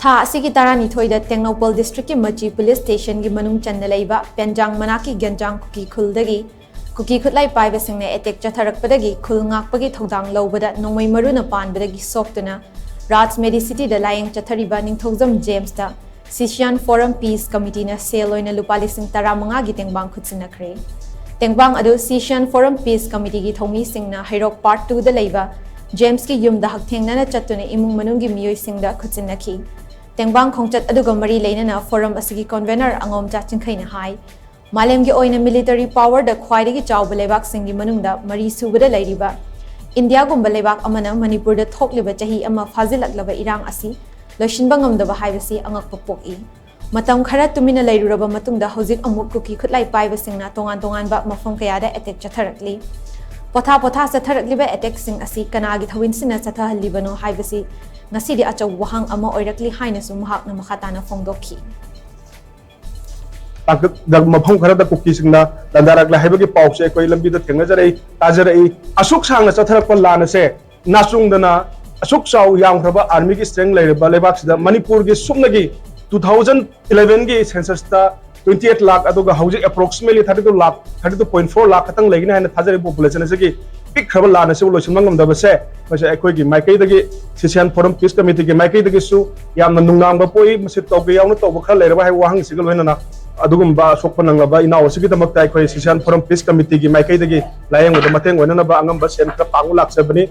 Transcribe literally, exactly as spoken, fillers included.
ꯊꯥ ꯑꯁꯤꯒꯤ ꯇꯔꯥꯅꯤꯊꯣꯏꯗ ꯇꯦꯡꯅꯧꯄꯜ ꯗꯤꯁꯇ꯭ꯔꯤꯛꯀꯤ ꯃꯆꯤ ꯄꯨꯂꯤꯁ ꯁ꯭ꯇꯦꯁꯟꯒꯤ ꯃꯅꯨꯡ ꯆꯟꯅ ꯂꯩꯕ ꯄꯦꯟꯖꯥꯡ ꯃꯅꯥꯛꯀꯤ ꯒꯦꯟꯖꯥꯡ ꯀꯨꯀꯤ ꯈꯨꯜꯗꯒꯤ ꯀꯨꯀꯤ ꯈꯨꯠꯂꯥꯏ ꯄꯥꯏꯕꯁꯤꯡꯅ ꯑꯦꯇꯦꯛ ꯆꯠꯊꯔꯛꯄꯗꯒꯤ ꯈꯨꯜ ꯉꯥꯛꯄꯒꯤ ꯊꯧꯗꯥꯡ ꯂꯧꯕꯗ ꯅꯣꯡꯃꯩ ꯃꯔꯨꯅ ꯄꯥꯟꯕꯗꯒꯤ ꯁꯣꯛꯇꯨꯅ ꯔꯥꯖ ꯃꯦꯗꯤꯁꯤꯇꯤꯗ ꯂꯥꯌꯦꯡ ꯆꯠꯊꯔꯤꯕ ꯅꯤꯡꯊꯧꯖꯝ ꯖꯦꯝꯁꯇ ꯁꯤꯁꯤꯌꯥꯟ ꯐꯣꯔꯝ ꯄꯤꯁ ꯀꯃꯤꯇꯤꯅ ꯁꯦꯜ ꯑꯣꯏꯅ ꯂꯨꯄꯥ ꯂꯤꯁꯤꯡ ꯇꯔꯥꯃꯉꯥꯒꯤ ꯇꯦꯡꯕꯥꯡ ꯈꯨꯠꯁꯤꯟꯅꯈ꯭ꯔꯦ꯫ ꯇꯦꯡꯕꯥꯡ ꯑꯗꯨ ꯁꯤꯁꯤꯌꯥꯟ ꯐꯣꯔꯝ ꯄꯤꯁ ꯀꯃꯤꯇꯤꯒꯤ ꯊꯧꯃꯤꯁꯤꯡꯅ ꯍꯩꯔꯣꯛ ꯄꯥꯔꯠ ꯇꯨꯗ ꯂꯩꯕ ꯖꯦꯝꯁꯀꯤ ꯌꯨꯝꯗ ꯍꯛꯊꯦꯡꯅꯅ ꯆꯠꯇꯨꯅ ꯏꯃꯨꯡ ꯃꯅꯨꯡꯒꯤ ꯃꯤꯑꯣꯏꯁꯤꯡꯗ ꯈꯨꯠꯁꯤꯟꯅꯈꯤ꯫ ꯇꯦꯡꯕꯥꯡ ꯈꯣꯡꯆꯠ ꯑꯗꯨꯒ ꯃꯔꯤ ꯂꯩꯅꯅ ꯐꯣꯔꯝ ꯑꯁꯤꯒꯤ ꯀꯣꯟꯚꯦꯅꯔ ꯑꯉꯣꯝꯆꯥ ꯆꯤꯡꯈꯩꯅ ꯍꯥꯏ, ꯃꯥꯂꯦꯝꯒꯤ ꯑꯣꯏꯅ ꯃꯤꯂꯤꯇꯔꯤ ꯄꯥꯋꯔꯗ ꯈ꯭ꯋꯥꯏꯗꯒꯤ ꯆꯥꯎꯕ ꯂꯩꯕꯥꯛꯁꯤꯡꯒꯤ ꯃꯅꯨꯡꯗ ꯃꯔꯤ ꯁꯨꯕꯗ ꯂꯩꯔꯤꯕ ꯏꯟꯗꯤꯌꯥꯒꯨꯝꯕ ꯂꯩꯕꯥꯛ ꯑꯃꯅ ꯃꯅꯤꯄꯨꯔꯗ ꯊꯣꯛꯂꯤꯕ ꯆꯍꯤ ꯑꯃ ꯐꯥꯖꯤꯜꯂꯛꯂꯕ ꯏꯔꯥꯡ ꯑꯁꯤ ꯂꯣꯏꯁꯤꯟꯕ ꯉꯝꯗꯕ ꯍꯥꯏꯕꯁꯤ ꯑꯉꯛꯄ ꯄꯣꯛꯏ꯫ ꯃꯇꯝ ꯈꯔ ꯇꯨꯃꯤꯟꯅ ꯂꯩꯔꯨꯔꯕ ꯃꯇꯨꯡꯗ ꯍꯧꯖꯤꯛ ꯑꯃꯨꯛ ꯀꯨꯀꯤ ꯈꯨꯠꯂꯥꯏ ꯄꯥꯏꯕꯁꯤꯡꯅ ꯇꯣꯉꯥꯟ ꯇꯣꯉꯥꯟꯕ ꯃꯐꯝ ꯀꯌꯥꯗ ꯑꯦꯇꯦꯛ ꯆꯠꯊꯔꯛꯂꯤ꯫ ꯄꯣꯊꯥ ꯄꯣꯊꯥ ꯆꯠꯊꯔꯛꯂꯤꯕ ꯑꯦꯇꯦꯛꯁꯤꯡ ꯑꯁꯤ ꯀꯅꯥꯒꯤ ꯊꯧꯑꯣꯏꯟꯁꯤꯟꯅ ꯆꯠꯊꯍꯜꯂꯤꯕꯅꯣ ꯍꯥꯏꯕꯁꯤ ꯉꯁꯤꯗꯤ ꯑꯆꯧꯕ ꯋꯥꯍꯪ ꯑꯃ ꯑꯣꯏꯔꯛꯂꯤ ꯍꯥꯏꯅꯁꯨ ꯃꯍꯥꯛꯅ ꯃꯈꯥ ꯇꯥꯅ ꯐꯣꯡꯗꯣꯛꯈꯤ꯫ ꯇꯥꯡꯀꯛꯇ ꯃꯐꯝ ꯈꯔꯗ ꯀꯨꯀꯤꯁꯤꯡꯅ ꯂꯥꯟꯗꯥꯔꯛꯂꯦ ꯍꯥꯏꯕꯒꯤ ꯄꯥꯎꯁꯦ ꯑꯩꯈꯣꯏ ꯂꯝꯕꯤꯗ ꯊꯦꯡꯅꯖꯔꯛꯏ, ꯇꯥꯖꯔꯛꯏ꯫ ꯑꯁꯨꯛ ꯁꯥꯡꯅ ꯆꯠꯊꯔꯛꯄ ꯂꯥꯟ ꯑꯁꯦ ꯅꯥꯆꯨꯡꯗꯅ ꯑꯁꯨꯛ ꯆꯥꯎ ꯌꯥꯝꯈ꯭ꯔꯕ ꯑꯥꯔꯃꯤꯒꯤ ꯁ꯭ꯇꯔꯦꯡ ꯂꯩꯔꯕ ꯂꯩꯕꯥꯛꯁꯤꯗ ꯃꯅꯤꯄꯨꯔꯒꯤ ꯁꯨꯞꯅꯒꯤ ꯇꯨ ꯊꯥꯎꯖꯟ ꯏꯂꯦꯚꯦꯟꯒꯤ ꯁꯦꯟꯁꯁꯇ ꯇ꯭ꯋꯦꯟꯇꯤ ꯑꯩꯠ ꯂꯥꯛ, ꯑꯗꯨꯒ ꯍꯧꯖꯤꯛ ꯑꯦꯄ꯭ꯔꯣꯛꯁꯤꯃꯦꯠꯂꯤ ꯊꯥꯔꯇꯤ ꯇꯨ ꯂꯥꯛ, ꯊꯥꯔꯇꯤ ꯇꯨ ꯄꯣꯏꯟ ꯐꯣꯔ ꯂꯥꯛ ꯈꯛꯇꯪ ꯂꯩꯒꯅꯤ ꯍꯥꯏꯅ ꯊꯥꯖꯔꯤꯕ ꯄꯣꯄꯨꯂꯦꯁꯟ ꯑꯁꯤꯒꯤ ꯄꯤꯛꯈ꯭ꯔꯕ ꯂꯥꯟ ꯑꯁꯤꯕꯨ ꯂꯣꯏꯁꯤꯟꯕ ꯉꯝꯗꯕꯁꯦ, ꯃꯁꯤ ꯑꯩꯈꯣꯏꯒꯤ ꯃꯥꯏꯀꯩꯗꯒꯤ, ꯁꯤꯁꯤꯌꯥꯟ ꯐꯣꯔꯝ ꯄꯤꯁ ꯀꯃꯤꯇꯤꯒꯤ ꯃꯥꯏꯀꯩꯗꯒꯤꯁꯨ ꯌꯥꯝꯅ ꯅꯨꯡꯅꯥꯡꯕ ꯄꯣꯛꯏ꯫ ꯃꯁꯤ ꯇꯧꯒꯦ ꯌꯥꯎꯅ ꯇꯧꯕ ꯈꯔ ꯂꯩꯔꯕ ꯍꯥꯏꯕ ꯋꯥꯍꯪꯁꯤꯒ ꯂꯣꯏꯅꯅ ꯑꯗꯨꯒꯨꯝꯕ ꯑꯁꯣꯛꯄ ꯅꯪꯂꯕ ꯏꯅꯥꯎ ꯑꯁꯤꯒꯤꯗꯃꯛꯇ ꯑꯩꯈꯣꯏ ꯁꯤꯁꯤꯌꯥꯟ ꯐꯣꯔꯝ ꯄꯤꯁ ꯀꯃꯤꯇꯤꯒꯤ ꯃꯥꯏꯀꯩꯗꯒꯤ ꯂꯥꯌꯦꯡꯕꯗ ꯃꯇꯦꯡ ꯑꯣꯏꯅꯅꯕ ꯑꯉꯝꯕ ꯁꯦꯟ ꯈꯔ ꯄꯥꯡꯕ ꯂꯥꯛꯆꯕꯅꯤ꯫